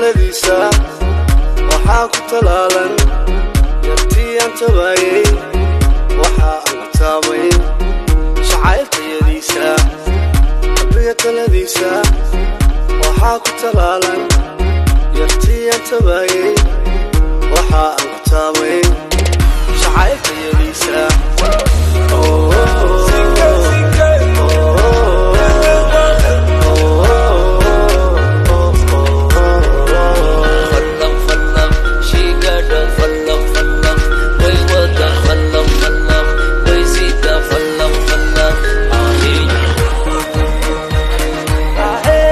Taladiisa waxaa ku talaalan yartii aan tabaayey, waxa aan ku taabay jacayltayadiisa. Qalbiga taladiisa waxaa ku talaalan yartii aan tabaayey, waxa aan ku taabay jacayltayadiisa. Fallam fallam, she got a fallam fallam. Way wada fallam fallam, way sida fallam fallam. Ah, hey.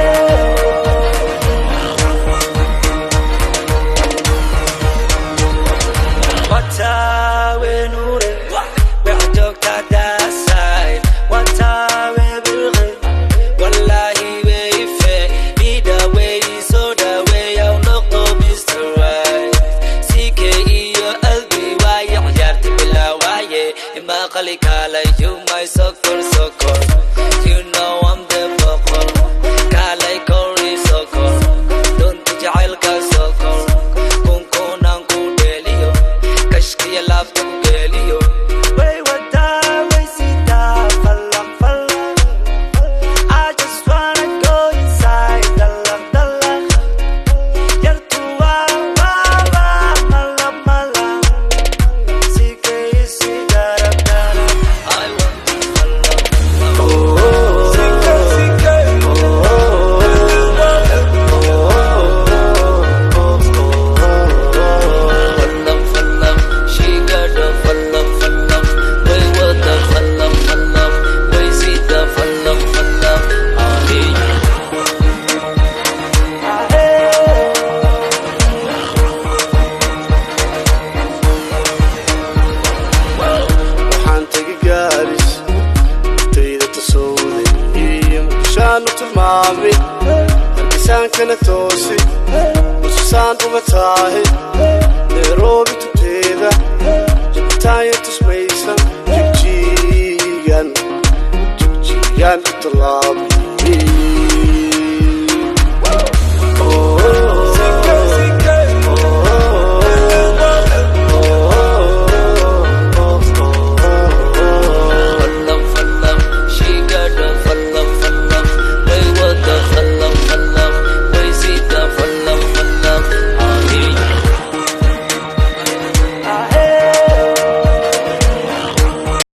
You my soccer soccer, you know I'm the boqor. Kaalay kori soccer, doonta jacaylka soccer, kunkunaan ku dheeliyo, kashkiya laabta ku geeliyo. Way wadaa, way sidaa, fallam fallam. I just wanna go inside, dalaq dalaq. Yartu waa waa waa malab malab. Sikay si darab darab. I want to fallam fallam. Fallam fallam, she got a fallam fallam. Way wada fallam fallam, way sida fallam fallam. Ah, hey. Waxaan tegi Gaaris, tayda tasowday iyo Muqdishaan u tilmaamay, Hargeysaankana toosi, Mususaan uga taahay, Nairobi tubteeda, Jibitaanya tusmaysan, Jigjigan, Jigjigan u tallaabay.